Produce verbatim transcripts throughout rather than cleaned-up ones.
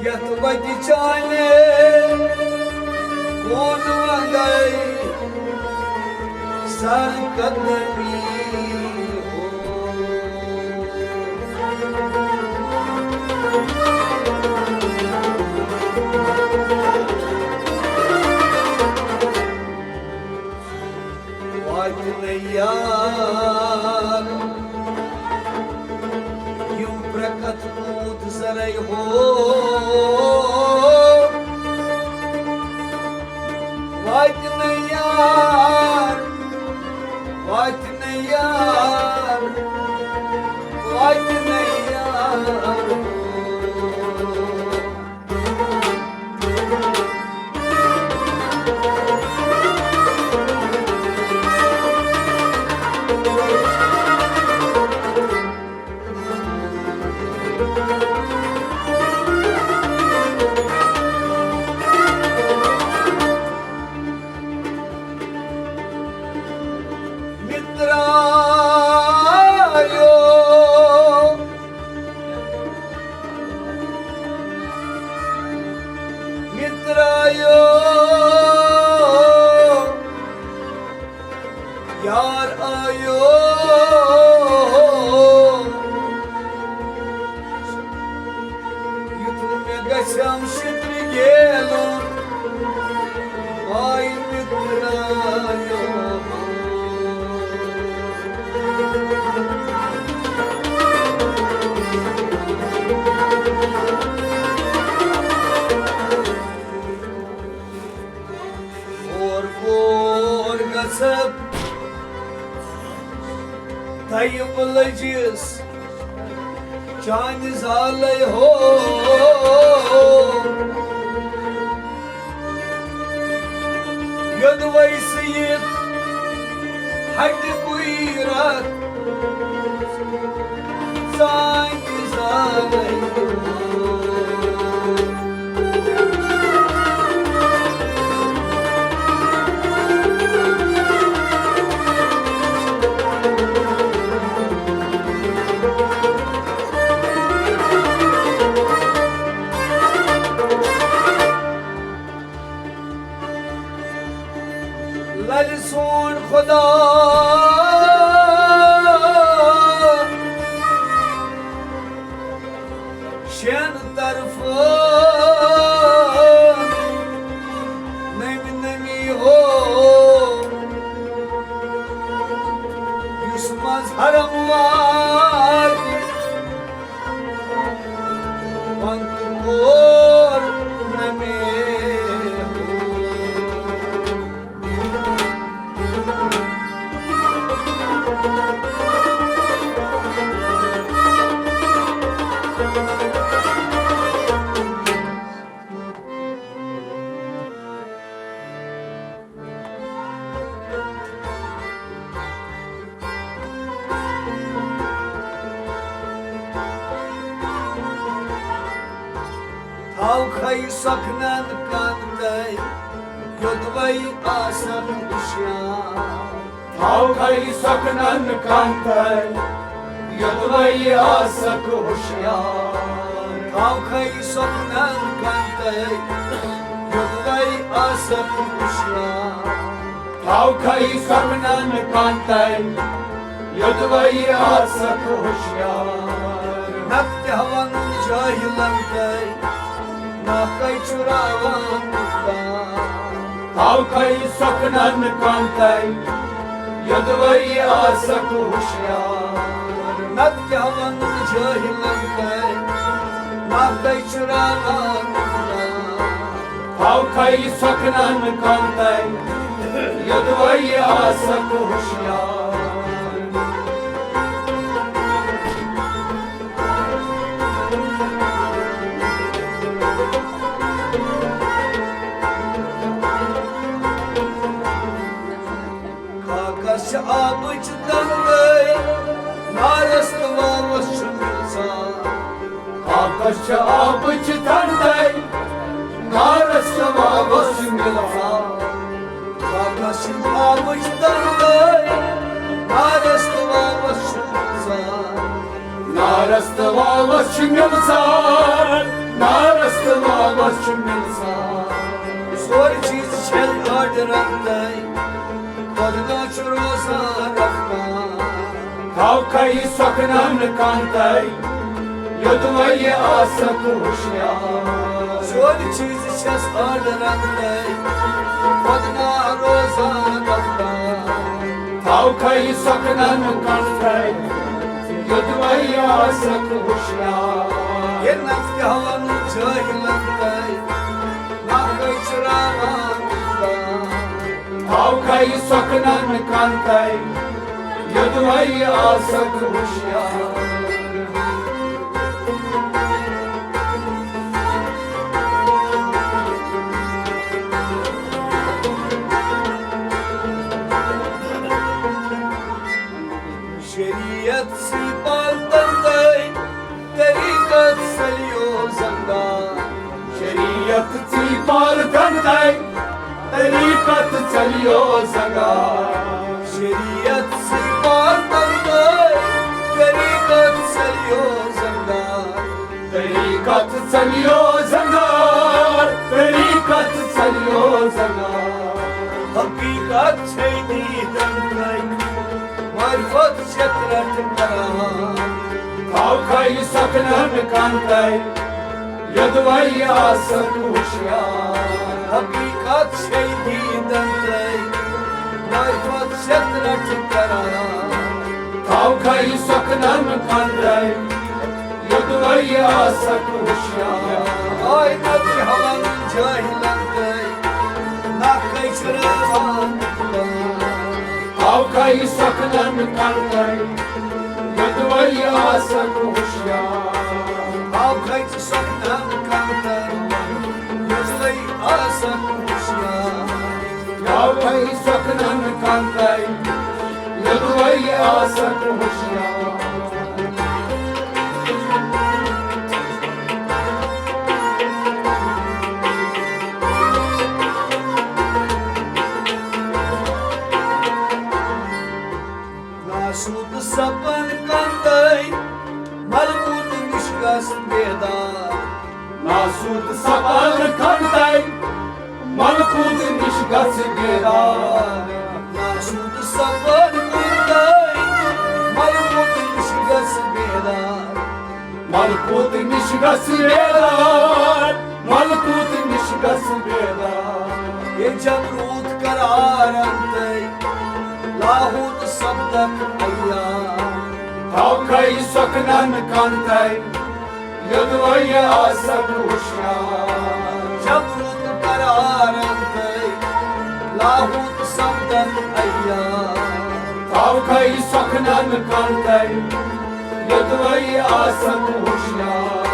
یتھ وتہِ چانہِ کون وندے سر قدمی ہو۔ واتہِ نہٕ یار یِم پرٛکتھ پوٗت زرے ہو۔ واتہِ نہٕ یار، واتہِ نہٕ یار، واتہِ نہٕ یار۔ مِترایو، مِترایو، یار آیو۔ یُتھ نہٕ مےٚ گژھٮ۪م شِترِ گیلُن، آے مِترایو۔ اور اور گژھب دَیِو لٔجِس چانہِ زالے ہو۔ یوٚدوَے سُہ یہِ ہٹہِ کُے رَتھ سانہِ زالے ہو۔ لَلِ سون خدا شین طرفہٕ نٔمۍ نٔمی ہو، یُس منٛز حرم واتہِ، وَن تہٕ کور نٔمی ہو۔ تھاوکھے سۄکھنن کن تہٕ یوٚدوَے آسکھ ہُشیار۔ تھاوکھے سۄکھنن کن تہٕ یوٚدوَے آسکھ ہُشیار۔ تھاوکھے سۄکھنن کن تہٕ یوٚدوَے آسکھ ہُشیار۔ تھاوکھے سۄکھنن کن تہٕ یوٚدوَے آسکھ ہُشیار۔ نتہٕ کیٛاہ وَنُن جاہلن تہٕ ناکے چُراوان مُفتار۔ تھاوکھے سۄکھنن کن تہٕ یوٚدوَے آسکھ ہُشیار۔ نتہٕ کیٛاہ وَنُن جٲہِلن تہٕ ناکے چُراوان مُفتار۔ تھاوکھے سۄکھنن کن تہٕ یوٚدوَے آسکھ ہُشیار۔ خاکس چھِ آبٕچ تنگٲے، نارس تہٕ واوس چھُ مِلژار۔ خاکس چھِ آبٕچ تنگٲے، نارس تہٕ واوس چھُ مِلژار۔ خاکس چھِ آبٕچ تنگٲے، نارس تہٕ واوس چھُ مِلژار۔ نارس تہٕ واوس چھِ مِلژار، نارس تہٕ مِلسان۔ سورُے چیٖز چھَل آرڈرَن تَے، خۄدا چھُ روزان رفتار۔ تھاو کھَے سۄکھنَن کَن تَے، یوٚدوَے یہِ آسَکھ ہوشیار۔ سورُے چیٖز چھَس آرڈرَن تَے، خۄدا روزان رفتار۔ تھاو کھَے سۄکھنَن کَن تَے، یوٚدوَے یہِ آسَکھ ہوشیار۔ یہِ نَتہٕ کیٛاہ وَنُن جٲہِلَن تَے، ناکھَے چھُ راوان۔ تھاو کھَے سۄکھنَن کَن تَے، یوٚدوَے یہِ آسَکھ ہوشیار۔ شریعت سی پالتن تَے، طریقت سلیو زنگار۔ شریعت سی پالتن تَے، طریقت سلیو زنگار۔ شریعت سی پالتن تَے، طریقت سلیو زنگار۔ طریقت سلیو زنگار، طریقت سلیو زنگار۔ حقیقت چھے دیدن تَے، معرفت چھے ترٹ کران۔ تھاو کھَے سۄکھنَن کَن تَے، یوٚدوَے یہِ آسَکھ ہوشیار۔ حقیقت چھے دیدن تَے، معرفت چھے ترٹ کران۔ تھاو کھَے سۄکھنَن کَن تَے، یوٚدوَے یہِ آسَکھ ہوشیار۔ آے نَتہٕ ہاوان جٲہِلَن تَے، ناکھَے چھُ راوان۔ تھاو کھَے سۄکھنَن کَن تَے، یوٚدوَے یہِ آسَکھ ہوشیار۔ تھاو کھَے سۄکھنَن کَن تَے، یوٚدوَے آسَکھ ہوشیار۔ تھاو کھَے سۄکھنَن کَن تَے، یوٚدوَے آسَکھ ہوشیار۔ ناسوت سپن کَن تَے، ملکوت نِش گژھ بیدار۔ ناسوت سپن کَن تَے، ملکوت نِش گژھ بیدار۔ ناسوت سپن کَن تَے، ملکوت نِش گژھ بیدار۔ ملکوت نِش گژھ بیدار، ملکوت نِش گژھ بیدار۔ اے جبروت قرارن تَے، لاہوت سپدکھ عیار۔ تھاو کھَے سۄکھنَن کَن تَے، یوٚدوَے آسَکھ ہوشیار۔ جبروت قرارن تَے، لاہوت سپدکھ عیار۔ تھاو کھَے سۄکھنَن کَن تَے، یوٚدوَے آسَکھ ہوشیار۔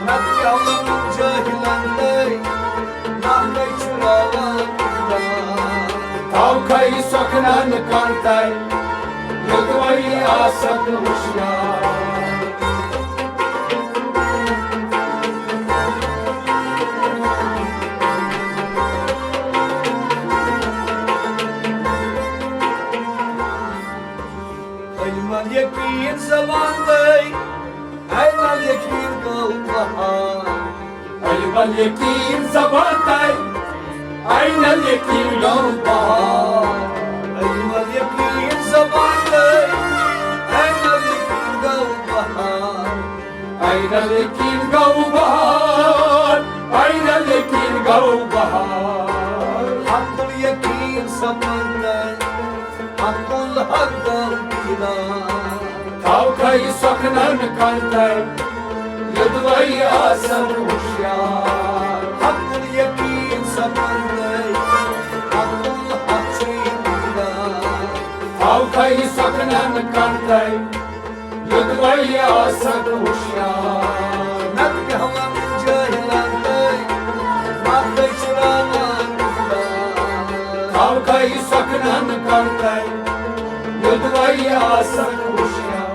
نَتہٕ کیٛاہ وَنُن جٲہِلَن تَے، ناکھَے چھُ راوان۔ تھاو کھَے سۄکھنَن کَن تَے، یوٚدوَے آسَکھ ہوشیار۔ علم الیقین زبان تَے، عین الیقین گوٚو بہار۔ علم الیقین زبان تَے، عین الیقین گوٚو بہار۔ علم الیقین زبان تَے، عین الیقین گوٚو بہار۔ عین الیقین گوٚو بہار، عین الیقین گوٚو بہار۔ حق الیقین زبان تَے، حق الحق گوٚو دیدار۔ تھاو کھَے سۄکھنَن کَن تَے، یوٚدوَے آسَکھ ہوشیار۔ حق الیقین زبان تَے، حق الحق چھُے دیدار۔ تھاو کھَے سۄکھنَن کَن تَے، یوٚدوَے آسَکھ ہوشیار۔ نَتہٕ کیٛاہ وَنُن جٲہِلَن تَے، ناکھَے چھُ راوان۔ تھاو کھَے سۄکھنَن کَن تَے، یوٚدوَے آسَکھ ہوشیار۔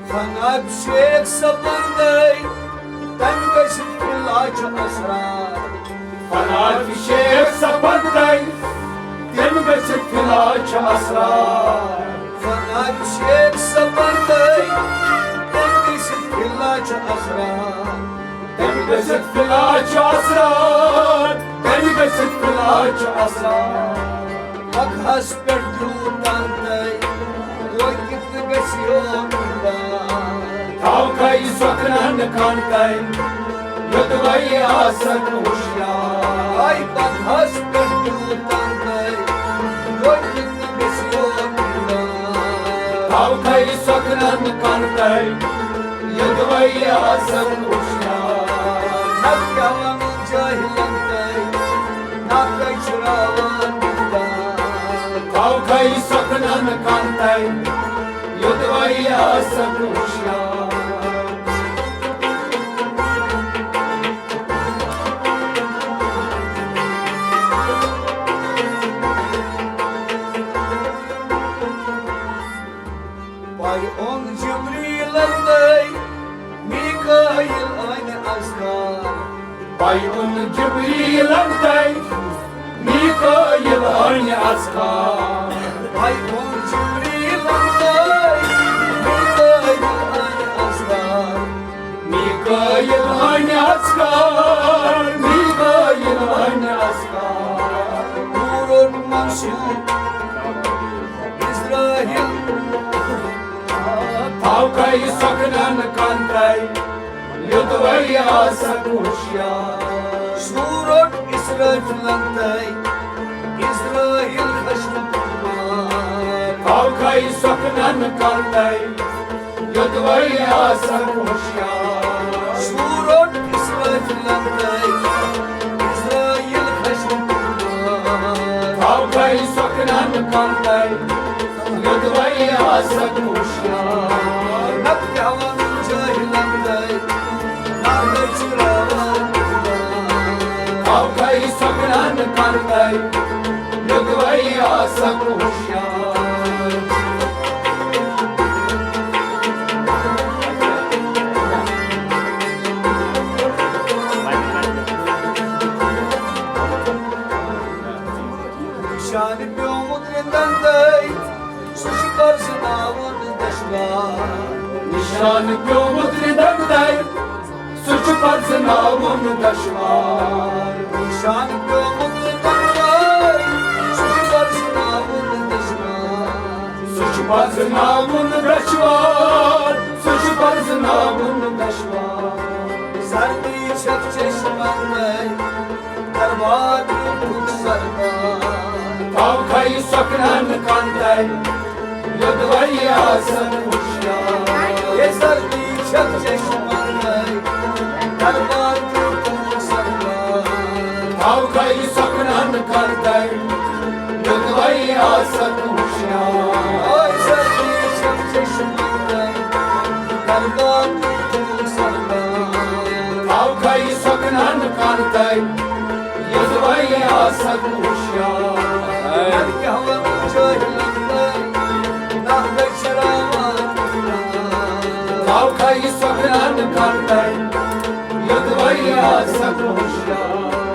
فنا شیخ صٲبن دٲے، تَمہِ گٔژھِتھ علاج اسرار۔ فنا شیخ سپر تٔمۍ، تٔمۍ گٔژھِتھ فِلحال چھِ اسرار۔ فنار شیخ سپر تٔمۍ، تٔمۍ گٔژھِتھ فِلحال چھِ اسرار۔ تٔمۍ گٔژھِتھ فِلحال چھِ اسرار۔ تٔمۍ گٔژھِتھ فِلحال چھِ اسرار۔ پگہس پٮ۪ٹھ دیوٗتن تۄہہِ، توتہِ تہِ گژھِ یوت دار۔ تھاو کھے سۄکھنن کن تۄہہِ، یوٚدوَے آسکھ ہوشیار۔ آے پگہس پٮ۪ٹھ دیوٗتن تۄہہِ، توتہِ تہِ گژھِ یوت دار۔ تھاو کھے سۄکھنن کن تۄہہِ، یوٚدوَے آسکھ ہوشیار۔ نتہٕ کیٛاہ وَنو جاہلن تۄہہِ، ناکچراوان دِلدار۔ تھاو کھے سۄکھنن کن تۄہہِ، یوٚدوَے آسکھ ہوشیار۔ پَے اوٚن جبریٖلن تۄہہِ، میٖکٲیِل أنۍ اَذکار۔ پَے اوٚن جبریٖلن تۄہہِ، میٖکٲیِل أنۍ اَذکار۔ پَے اوٚن جبریٖلن تۄہہِ، میٖکٲیِل أنۍ اَذکار۔ میٖکٲیِل أنۍ اَذکار، میٖکٲیِل أنۍ اَذکار۔ نوٗرُن منصوٗر عزرائیل۔ تھاو کھے سۄکھنن کن تۄہہِ، یوٚدوَے آسکھ ہوشیار۔ سوٗرُن اسرافیلن تۄہہِ، عزرائیل خشم تُلوار۔ تھاو کھے سۄکھنن کن تۄہہِ، یوٚدوَے آسکھ ہوشیار۔ سوٗرُن اسرافیلن تۄہہِ، عزرائیل خشم تُلوار۔ تھاو کھے سۄکھنن کن تۄہہِ، یوٚدوَے آسکھ ہوشیار۔ نتہٕ کیٛاہ وَنو جاہلن تۄہہِ، ناکچراوان دِلدار۔ تھاو کھے سۄکھنن کن تۄہہِ، یوٚدوَے آسکھ ہوشیار۔ نِشانہٕ پیومُت رِندن تۄہہِ، سُہ چھُ پرزٕناوُن دشوار۔ نِشانہٕ پیومُت رِندن تۄہہِ، سُہ چھُ پرزٕناوُن دشوار۔ نِشانہٕ پیومُت رِندن تۄہہِ، سُہ چھُ پرزٕناوُن دشوار۔ سُہ چھُ پرزٕناوُن دشوار، سُہ چھُ پرزٕناوُن دشوار۔ سردی چھکھ چشمن تۄہہِ، دربار روٗدُک سردار۔ تھاو کھے سۄکھنن کن تۄہہِ، یوٚدوَے آسکھ ہوشیار۔ ہے سردی چھکھ چشمن تۄہہِ، دربار روٗدُک سردار۔ تھاو کھے سۄکھنن کن تۄہہِ، یوٚدوَے آسکھ ہوشیار۔ ہے سردی چھکھ چشمن تۄہہِ، دربار روٗدُک سردار۔ تھاو کھے سۄکھنن کن تۄہہِ، یوٚدوَے آسکھ ہوشیار۔ نتہٕ کیٛاہ وَنو جاہلن تۄہہِ، ناکچراوان دِلدار۔ تھاو کھے سۄکھنن کن تۄہہِ، یوٚدوَے آسکھ ہوشیار۔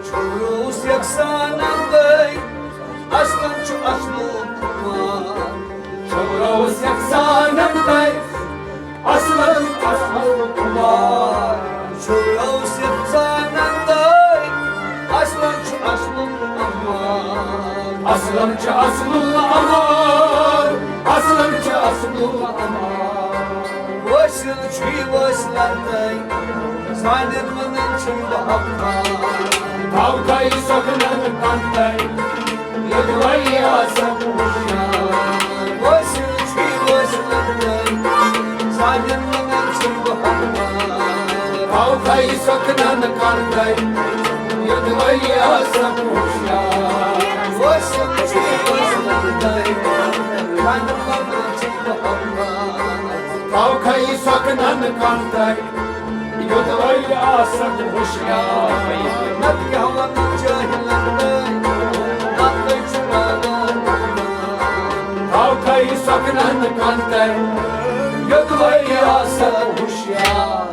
چھُ روٗس یکسان اندٲے، اصلن چھُ اصلُک خُمار۔ چھُ روٗس یکسان اندٲے، اصلن چھُ اصلُک خُمار۔ چھُ روٗس یکسان اندٲے، اصلن چھُ اصلُک خُمار۔ اصلن چھُ اصلُک خُمار، اصلن چھُ اصلُک خُمار۔ وٲصِل چھُے وٲصلن تۄہہِ، سانٮ۪ن منٛزن چھُے بہٕ حقدار۔ تھاو کھے سۄکھنن کن تۄہہِ، یوٚدوَے آسکھ ہوشیار۔ وٲصِل چھُے وٲصلن تۄہہِ، سانٮ۪ن منٛزن چھُے بہٕ حقدار۔ تھاو کھے سۄکھنن کن تۄہہِ، یوٚدوَے آسکھ ہوشیار۔ وٲصِل چھُے وٲصلن تۄہہِ، سانٮ۪ن منٛزن چھُے بہٕ حقدار۔ تھاو کھے سۄکھنن کن تۄہہِ، یوٚدوَے آسکھ ہوشیار۔ نتہٕ کیٛاہ وَنو جاہلن تۄہہِ، ناکچراوان۔ انتر یوٚدوَے آسکھ ہوشیار۔